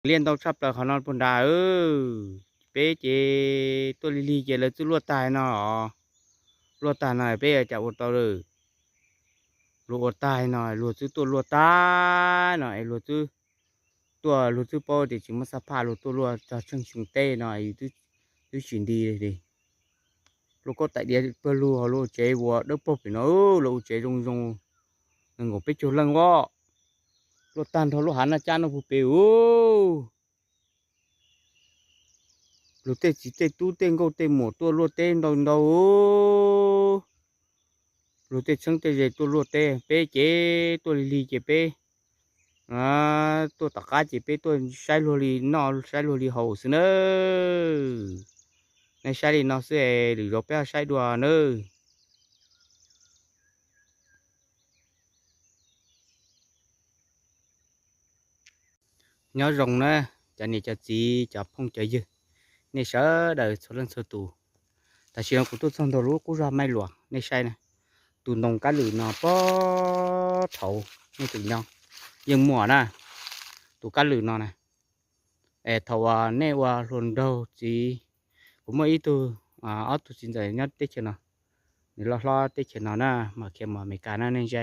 Liaj ntau tshaj plaws qhov no puag nrad. Peb ces tuaj lig lig ces lawv twb luaj tag no os. Luaj tag no peb yuav cas ua tau lawm. Luag ua tag no luag twb tuaj luaj tag no es luag twb tuaj luag twb paub tias tsis muaj xab phaj luag tuaj luaj txog tsheej xyoo teb no twb tsis nti li. Luag kaub tais diav pawg lug ho luag tsev ua dawb paug pem no, luag ua tsev zoo zoo nees nkaum peb caug leej os. Luaj tag nrho lub hav naj cab no puag pem ub. Luag tej txiv tej tub tej nkauj tej muam tuaj luaj teb ntau ntau. Luag tej txheeb tej ze tuaj luaj teb, peb ces tuaj lig lig ces peb tuaj tom qab ces peb tuaj saib luag li noj saib luag li haus xwb nawb. Nej saib li no xwb es lwm zaus peb ho saib dua nawb. Nyob zoo na, cov niam cov txiv cov phooj cov ywg, nej sawv daws txhua leej txhua tus. Tam sim no kuv tuaj txog ntua lub qub zog Maij Luam nej saib na, tus ntoo kab lwm no puag thaud nej tus nyob yeej muaj na, tus kab lwm no na. Es thaum uas nej ua hluas nraug txiv, kuv muaj ib tug, ob tug txiv ntxawm nyob teb chaws no, nws loj hlob teb chaws no na, mas khiav mus Amelikas na nej ntsia.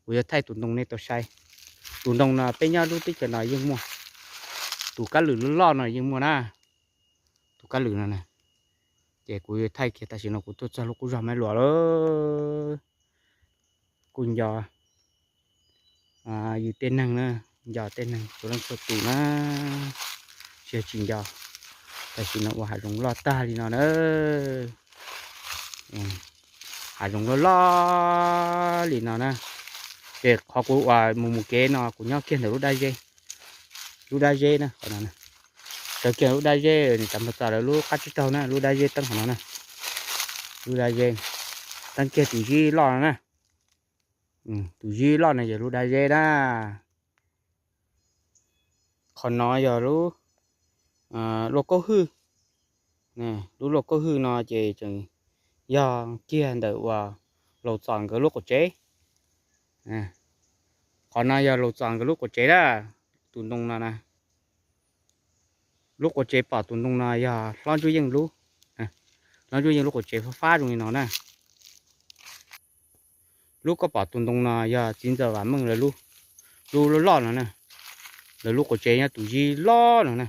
Kuv yuav thaij tus ntoo nej tau saib. Tus ntoo no peb nyob lub teb chaws no yeej muaj, tus kab lwm loj loj no yeej muaj na, tus kab lwm no na. Ces kuv yuav thaij kiag tam sim no kuv tuaj txog lub qub zog Maij Luam lawm. Kuj nco yus tej neeg na, nco tej neeg txhua leej txhua tus na, tsis yog tsis nco. Tam sim no ua hav zoov loj tag li no na, hav zoov loj loj li no na. Ces qhov kuv uas mus mus kev no kuv nyob kiag ntawm lub dab zeb, lub dab zeb na, qhov no na. Sawv kiag lub dab zeb nws txav npog txog lawv lub qab tsib taug na, lub dab zeb teeb qhov no na. Lub dab zeb teeb kiag tus zib loj no na. Tus zib loj no yog lub dab zeb na. Qhov no yog lub luaj kaub hwj. Lub luaj kaub hwj no ces tseem yog kiag ntawm uas Laus Txos nkawd lub quas tsev. Qhov no yog Laus Txos nkawd lub quas tsev na. Tus ntoo no na, lub quas tsev pom tus ntoo no yog Hlob Ntsuab Yeej lub, Hlob Ntsuab Yeej lub quas tsev fab fab zoo li no na. Lub koj pom tus ntoo no yog txiv ntxawm Vam Meej lawv lub, lub loj loj no na. Lawv lub quas tsev nyob tus zib loj no na,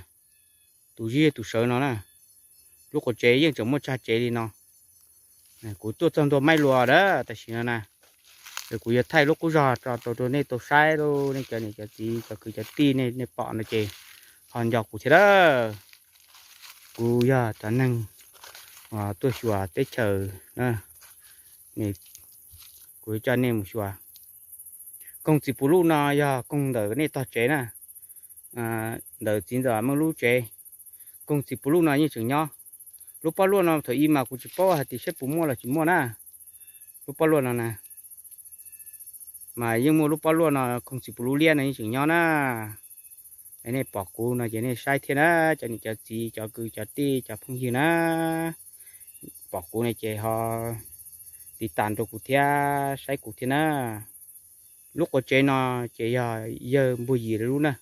tus zib tus sawv no na. Lub quas tsev yeej tseem muaj tsag tsev li no. Kuv tuaj txog ntua Maij Luam lawm tam sim no na, kuv yuav thaij lub qub zog tso rau rau nej tau saib lauj, nej cov niam cov txiv cov kwv cov tij nej pom no ces ho nco kuv thiab lawm. Kuv yog cov neeg tuaj xyuas teb chaws na, kuv coj nej mus xyuas. Koog txiv puv luj no yog koog ntawm nej tog tsev na, ntawm txiv ntxawm Meej lub tsev. Koog txiv puv luj no yeej tseem nyob. Lub pob luaj no thaum ub mas kuv tsis paub hais tias saib puas muaj los tsis muaj na. Lub pob luaj no na, mas yeej muaj lub pob luaj no, koog txiv puv luj liab no yeej tseem nyob na. Nej pom kuv no ces nej saib thiab na, cov niam cov txiv cov kwv cov tij cov phooj ywg na. Pom kuv no ces ho tiv tas rau kuv thiab saib kuv thiab na. Lub quas tsev no ces yog yawg Npuag Yim lub na,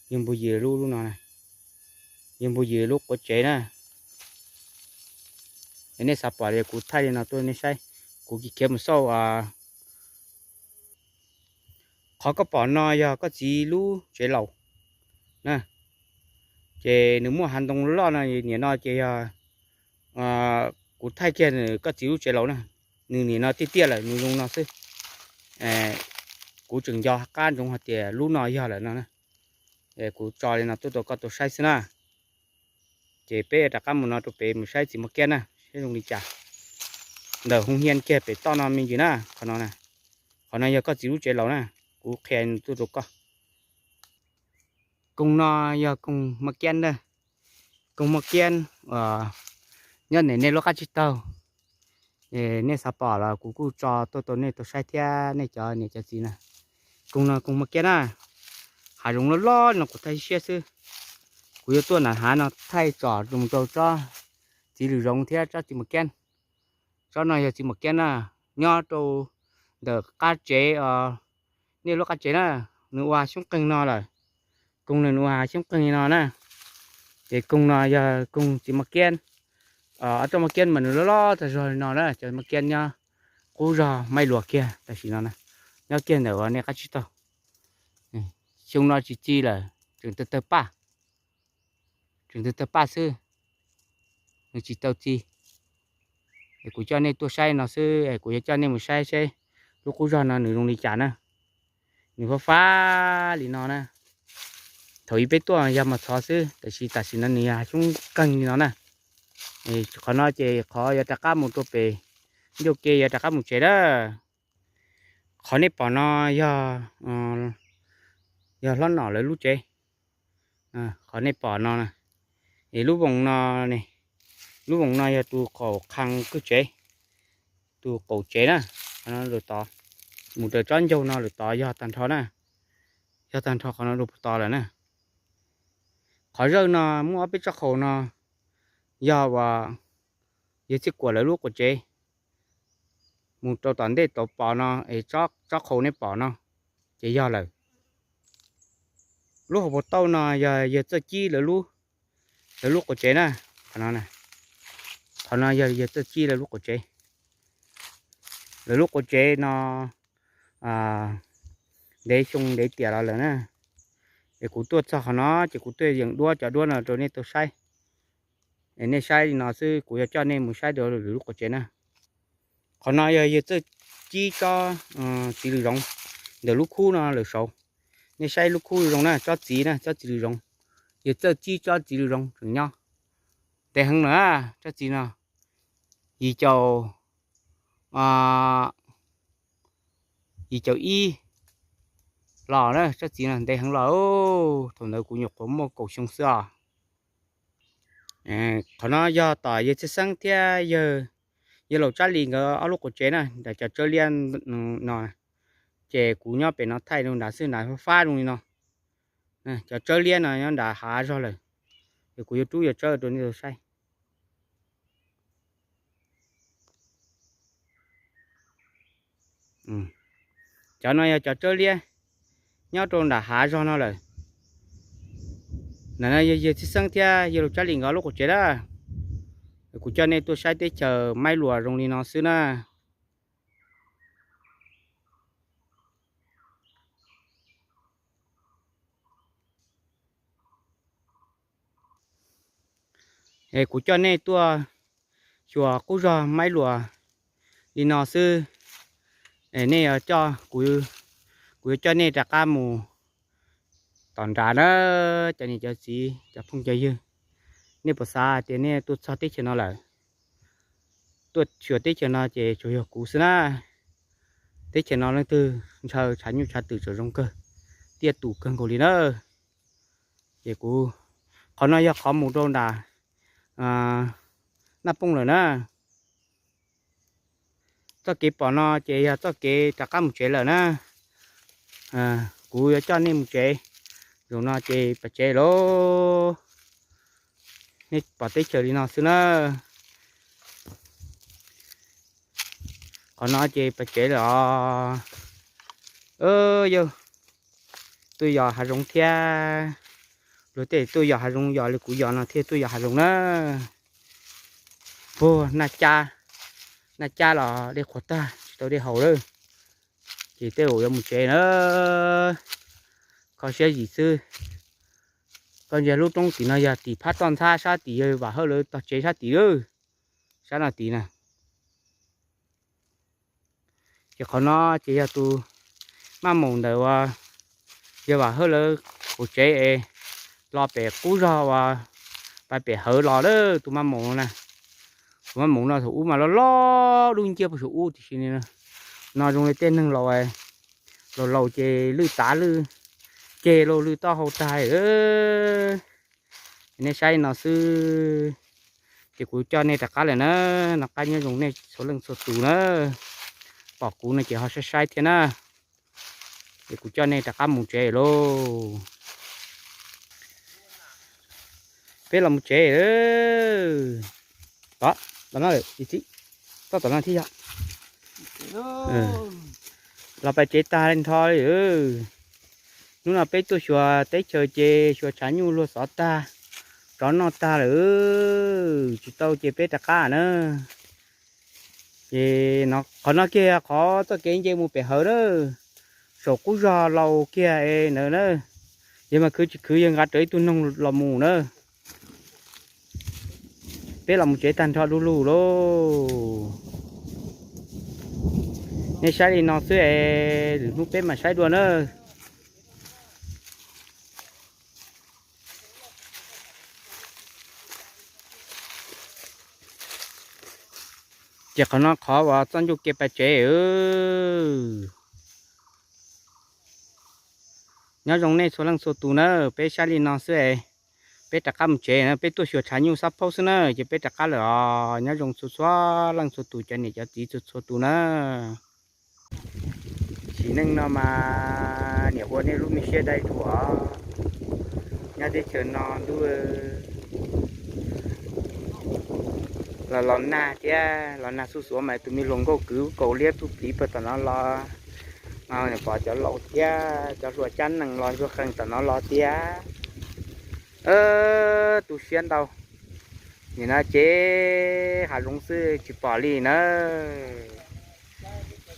yawg Npuag Yim lub lub no, yawg Npuag Yim lub quas tsev na. Nej xav pom li kuv thaij li no tuaj nej saib, kuv khiav mus xauj. Qhov koj pom no yog koj txiv lub tsev laus na, ces nws muaj hav ntoo loj no, nim no ces yog kuv thaij kiag koj txiv lub tsev laus na. Nws nim no tiaj tiaj lawm, nws zoo no xwb. Kuv tseem nco qab ntsoov hais tias lub no yog lawm no na. Kuv tso li no tuaj rau koj tau saib xwb na. Ces peb rov qab mus no rau pem mus saib txiv Mos Kiab na, saib zoo li cas. Ntawm Hoo Hian kiag pem toj no me ntsis na, qhov no na. Qhov no yog koj txiv lub tsev laus na, kuv qhia tuaj rau koj. Koog no yog koog Mos Kiab ntag. Koog Mos Kiab nyob ntawm nej lub qab tsib taug. Nej xav pom los kuv kuj tso tuaj rau nej tau saib thiab nej cov niam cov txiv na. Koog no koog Mos Kiab na. Hav zoov loj loj no kuv thaij siab xwb. Kuv yuav tuaj nram hav no thaij tsom mus rau tsob txiv lws zoov thiab tsob txiv Mos Kiab. Tsob no yog txiv Mos Kiab na, nyob rau ntawm qab tsev, nej lub qab tsev na, nws ua xyoob qeeg no lawm. Koog nws nws hav xyoob qeeg li no na. Ces koog no yog koog txiv maj kiab. Ob tsob maj kiab mas nws loj loj tag zog li no na, cov maj kiab nyob qub zog Maij Luas kiag tam sim no na, nyob kiag ntawm uas nej qab tsib taug. Xyoo no tsis ci lawm, tseem tawg tawg paj, tseem tawg tawg paj xwb, nws tsis tau ci. Es kuv coj nej tuaj saib no xwb, es kuv yuav coj nej mus saib seb lub qub zog no nws zoo li cas na. Nws fab fab li no na. Thaum ub peb tuaj yog mos txhov xwb, tab sis tam sim no nws yog hav xyoob qeeg li no na. Qhov no ces qhov yuav rov qab mus rau pem ncauj ke yuav rov qab mus tsev na. Qhov nej pom no yog, yog hlob nom lawv lub tsev. Qhov nej pom no, es lub voos no, lub voos no yog tus qaum qhee kawg tsev, tus qaum tsev na. Qhov no lawm tod, mus raws tsob ncaug no lawm tod yog tag nrho na, yog tag nrho qhov no rau puag tod lawm na. Qhov zawj no muaj ob peb tsob qhaus no yog uas yawg Txhiaj Kuam lawv lub qaum tsev. Mus rau tom ntej tod pom no es tsob qhaus nej pom no ces yog lawm. Lub hauv paus tauj no yog yawg Txawj Cib lawv lub, lawv lub qaum tsev na. Qhov no, qhov no yog yawg Txawj Cib lawv lub qaum tsev. Lawv lub qaum tsev no ntev xyoo ntev tiam los lawm na. Es kuv tuaj txog qhov no ces kuv tuaj yeem duab cov duab no rau nej tau saib. Es nej saib li no xwb, kuv yuav coj nej mus saib dua lwm lub qaum tsev na. Qhov no yog yawg Txawj Cib tsob txiv lws zoov ntawm lub khub no lawm saud. Nej saib lub khub zoo na, tsob txiv na, tsob txiv lws zoov. Yawg Txawj Cib tsob txiv lws zoov tseem nyob ntev heev lawm, tsob txiv no yim caum, yim caum ib los na, tsob txiv no ntev heev los. Thaum ntawd kuv nyuam qhuav muaj kaum xyoo xwb os. Qhov no yog tom yawg Txhiaj Xeeb thiab yawg Laus Tsab Lis nkawd ob lub qaum tsev na, ntawm cov tsawb liab no. Ces kuv nyob pem no thaij rau nrad xwb, nrad fab fab zoo li no. Cov tsawb liab no nyob nrad hav zog lawm, es kuv yuav rub yuav tsawb rau nej tau saib. Cov no yog cov tsawb liab nyob rau nram hav zog no lawm. Ntawm no yog yawg Txhiaj Xeeb thiab yawg Laus Tsab Lis nkawd lub qaum tsev na. Kuv coj nej tuaj saib teb chaws Maib Luas zoo li no xwb na. Es kuv coj nej tuaj xyuas qub zog Maib Luas li no xwb. Es nej yuav coj, kuv yuav coj nej rov qab mus tom nrad na, cov niam cov txiv cov phooj cov ywg. Nej puas xav tias nej tuaj txog teb chaws no lawm? Tuaj xyuas teb chaws no ces tsuas yog kuv xwb na. Teb chaws no leej twg ntshaw tshav nyuj tshav twm tseem zoo kawg, tiaj tus kawg nkaus li na. Ces kuv, qhov no yog qhov mus rau nram Naj Pooj lawm na. Txoj kev pom no ces yog txoj kev rov qab mus tsev lawm na. Kuv yuav coj nej mus tsev. Zaum no ces pais tsev lauj. Nej pom teb chaws li no xwb na. Qhov no ces pais tsev lawm os. Yog tuaj yos hav zoov thiab. Luag tej tuaj yos hav zoov yos li kuv yos no thiaj tuaj yos hav zoov na. Puag naj cab, naj cab los dej qhuav tag tsis tau dej haus lawm. Ces tej zaum yuav mus tsev na. Kho siab zim xwb. Koj ntsia lub roob tim no yog tim phab toj ntxhab, sab tim yawg Vam Hawj lawv tog tsev sab tim, sab no tid na. Ces qhov no ces yog tus maj maum ntawm uas yawg Vam Hawj lawv hauv tsev es los pem qub zog uas pais pem hawv los lawm tus maj maum no na. Tus maj maum no thaum ub mas loj loj dub nciab puag saum ub tiam sis no zoo li tej neeg laus, laus laus ces lwj tav lwj ceg lauj, lwj taub hau tag. Nej saib no xwb, ces kuv coj nej rov qab lawm na. Noj qab nyob zoo nej txhua leej txhua tus na. Pom kuv no ces ho saib saib thiab na. Ces kuv coj nej rov qab mus tsev lauj. Peb los mus tsev. Tom, tom no lawm, txib, tom no thiab yog. Los pais tsev tag li nrho li. Hnub no peb tuaj xyuas teb chaws ces xyuas tshav nyuj luag xov tag, rov noj tag lawm, tsis tau ces peb rov qab na. Ces qhov no kiag qhov txoj kev nce mus pem hawv na, saum qub zog laus kiag es ntawd na. Yog mas khwv tsis khwv yog nqa rawv ib tug noog los mus na. Peb los mus tsev tag nrho du lug lauj. Nej saib li no xwb es lwm hnub peb mam saib dua na. Ces qhov no qhov uas txoj ncauj ke pais tsev. Nyob zoo nej txhua leej txhua tus na, peb saib li no xwb es peb rov qab mus tsev na, peb tuaj xyuas tshav nyuj xab phaub xwb na, ces peb rov qab lawm os. Nyob zoo txhua txhua leej txhua tus, cov niam cov txiv txhua txhua tus na. Sim neej no mas niam ua nej lub me siab dai duam. Nyob teb chaws no ntuj, los los nag thiab los nag xuj xuav mas tus me hluas nkauj kwv kaus liab tub pliv pag tom no los, pom cov laus thiab cov hluas cab nees los ntsuag qees tom no los tiag. Tu siab ntau. Nim no ces hav zoov xwb tsis pom li na.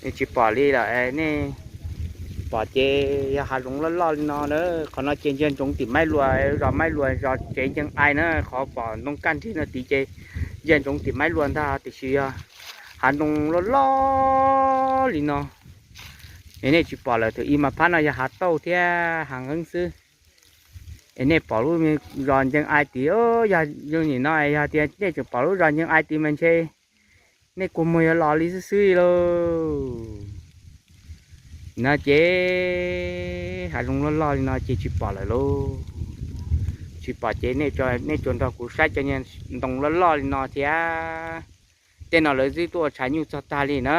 Tsis pom li lawm, nej pom ces yog hav zoov loj loj li no na. Qhov no ces ntsia ntsoov tim Maib Luas, zos Maib Luas zos tsev Nceeg Ai na, qhov pom ntoo kaj nrig no tid ces ntsia ntsoov tim Maib Luas ntag, tiam sis yog hav zoov loj loj li no. Es nej tsis pom lawm, thaum ub mas phab no yog hav tauj thiab hav nqeeb xwb. Es nej pom lub zos Nceeg Ai tid, yog zoo nim no yog tias nej tseem pom lub zos Nceeg Ai tid mas ntshe nej kua muag yuav los li xwb xwb lauj. No ces hav zoov loj loj li no ces tsis pom lawm lauj. Tsis pom ces nej tsuas nrog kuv saib cov ntoo loj loj li no thiab. Tej no lawv twb tuaj ua tshav nyuj txog tag li na.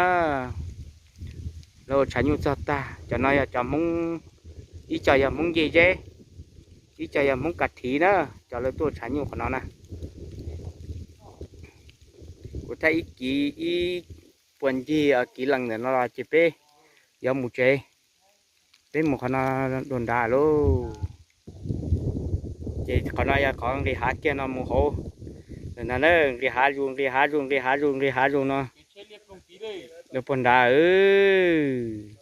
Lawv ua tshav nyuj txog tag, cov no yog cov Hmoob, ib co yog Hmoob Ncej Zeb, ib co yog Hmoob Ka Thiv na, cov lawv tuaj ua tshav nyuj qhov no na. Kuv thaij ib kiv ib puas ncig kiv lees ntawm no los ces peb yuav mus tsev. Peb mus qhov no dua nrad lauj. Ces qhov no yog qhov nqis hav kiag no mus hauv. Ntawm no na, nqis hav zus, nqis hav zus, nqis hav zus, nqis hav zus no. Dua puag nrad.